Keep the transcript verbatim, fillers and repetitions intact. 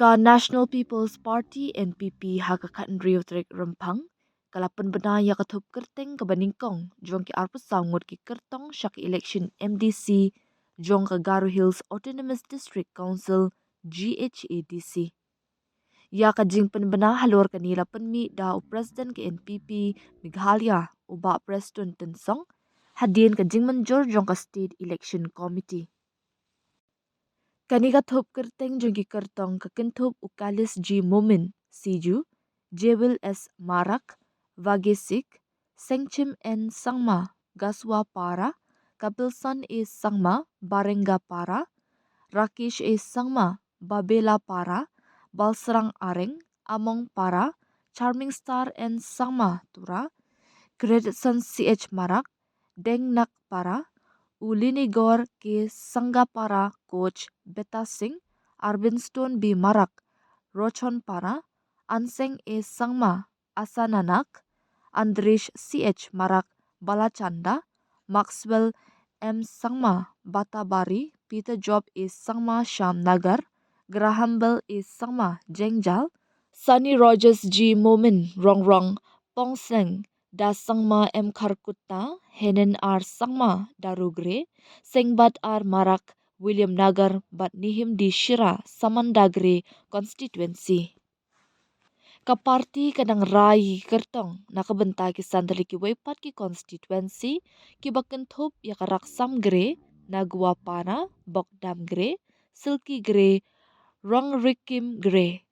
Ka National People's Party, N P P, ha ka khathynriew tarik Rymphang ka la pynbna ïa ka thup kyrteng kaba nyngkong jong ki arphew saw ngut ki kyrtong sha ka election M D C jong ka Garo Hills Autonomous District Council, G H A D C. Ïa ka jingpynbna halor kane la pynmih da u President ka N P P Meghalaya, u Bah Prestone Tynsong, hadien ka jingmynjur jong ka State Election Committee. Kane ka thup kyrteng jong ki kyrtong ka kynthup u Kalis G Momin, Siju, Jewel S Marak, Vagesik, Sengchim N Sangma, Gaswa Para, Kapilson A Sangma, Barenga Para, Rakesh A Sangma, Babela Para, Balsrang Areng, Among Para, Charming Star N Sangma, Tura, Greatson C H Marak, Dengnak Para, u Linigor K Sangapara, Coach Beta Singh, Arvinstone B Marak, Rochon Para, Anseng A Sangma, Asananak, Andrish C H Marak, Balachanda, Maxwell M Sangma, Batabari, Peter Job A Sangma, Shyamnagar, Graham Bell A Sangma, Jengjal, Sunny Rogers G Momin, Rongrong, Pongseng Da Sangma, M Kharkutta, Henen R Sangma, Darugre, Sengbat R Marak, Williamnagar, bad Nihim D Shira, Samandagre Constituency. Ka party ka dang rai ïa ki kyrtong na ka bynta ki san tylli kiwei pat ki constituency kiba kynthup ïa ka Raksam Gre, Nagwa Para, Bokdam Gre, Silki Gre, Rongrikim Gre,